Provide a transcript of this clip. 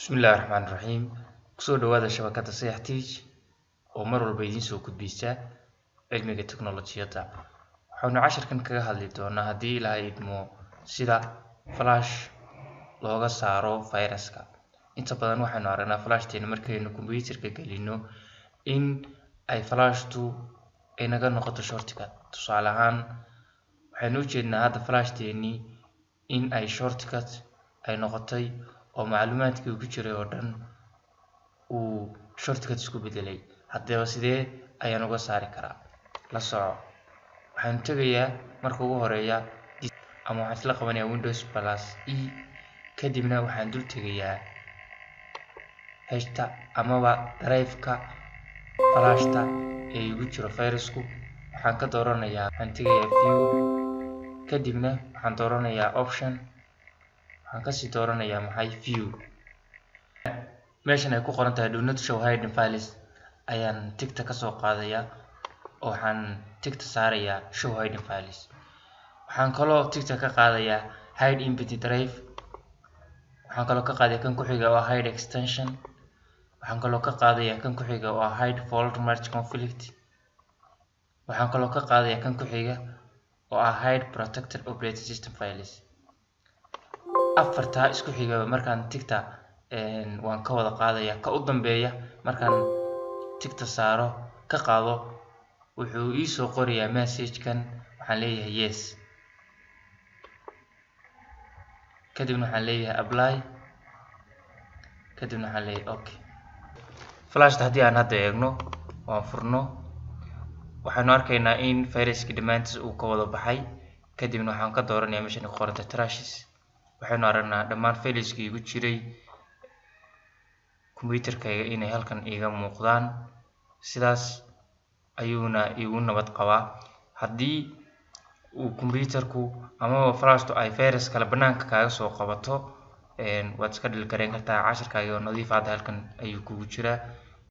Bismillahi Raxmaani Raxiim. Kusoo dhawaada shabakadda Sayax Tech oo mar walba idiin soo gudbisa cilmiga teknolojiyadda. Waxaanu casharkan kaga hadli doonaa, haddii Ilaahay idmo, sida flash looga saaro fayraska. Inta badan waxaynu aragnaa flashteena markaynu computerka gelino in ay flashtu ay naga noqoto shortcut. Tusaale ahaan, waxaynu u jeednaa hadda flashteenii in ay shortcut ay noqotay oo macluumaadkii ku jiray oo dhan uu shortcut isku bedelay. Haddaba sidee ayaan uga saari karaa? La soco. Waxaan tegayaa marka ugu horeeya ama waxaan isla qabanayaa Windows plus E, kadibna waxaan dul tegayaa heshta amaba drive-ka flashta ee igu jiro fayrasku. Waxaan ka dooranayaa, waxaan tegayaa View, kadibna waxaan dooranayaa Option, waxaan kasii dooranayaa maxay? View. Meeshan ay ku qoran tahay "Do not show hidden files" ayaan tickta kasoo qaadayaa oo waxaan tickta saarayaa "Show hidden files". Waxaan kaloo tickta ka qaadayaa "Hide empty drive". Waxaan kaloo ka qaadaya kan ku xiga oo "Hide extension". Waxaan kaloo ka qaadayaa kan ku xiga oo "Hide folder merge conflict". Waxaan kaloo ka qaadayaa kan ku xiga oo ah "Hide protected operating system files". Afartaa isku xigaba markaan tickta waan ka wada qaadaya. Ka u dambeeya markaan tickta saaro, ka qaado, wuxuu iisoo qorayaa message-kan. Waxaan leeyahay "Yes", kadibna waxaan leeyahay "Apply", kadibna waxaan leeyahay "Okay". Flashta haddii aan hadda eegno, waan furno, waxaynu arkaynaa in viruskii dhammaantiis uu ka wada baxay. Kadibna waxaan ka dooranayaa meeshan ku qoranta "Trash". Waxaynu aragnaa dhammaan fileski igu jiray computerkayga inay halkan iiga muuqdaan. Sidaas ayuuna igu nabad qabaa. Haddii uu computerku amaba flashtu ay virus kale banaanka kaaga soo qabato, waad iska delete gareyn kartaa. Casharkaaga oo nadiif hadda halkan ayuu kugu jiraa.